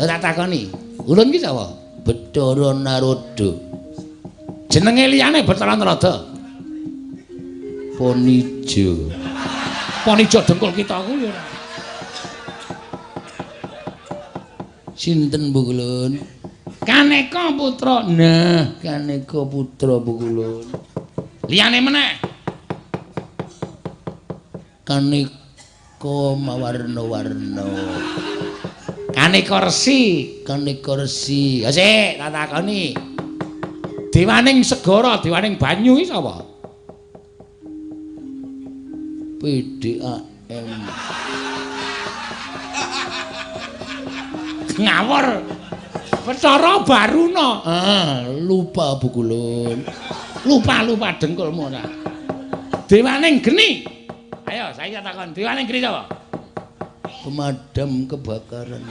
Lha tak takoni, ulun ki sapa? Bathara Narada. Jenenge liyane Bathara Narada? Ponijo. Ponijo dengkul kita kuwi ora. Sinten Bu Kulun? Kaneka putra. Nah, Kaneka putra Bu Kulun. Liyane meneh. Kaneka mawarna-warna. Kaneka resi, Kaneka resi. Ya sik, tak takoni. Dewaning segara, dewaning banyu iki sapa? PDAM. Ngawur. Bathara Baruna. Ah, lupa Bu Kulun. Lupa-lupa dengkulmu ora. Dewaning geni. Ayo, saya takon, dewaning geni sapa? Pemadam kebakaran.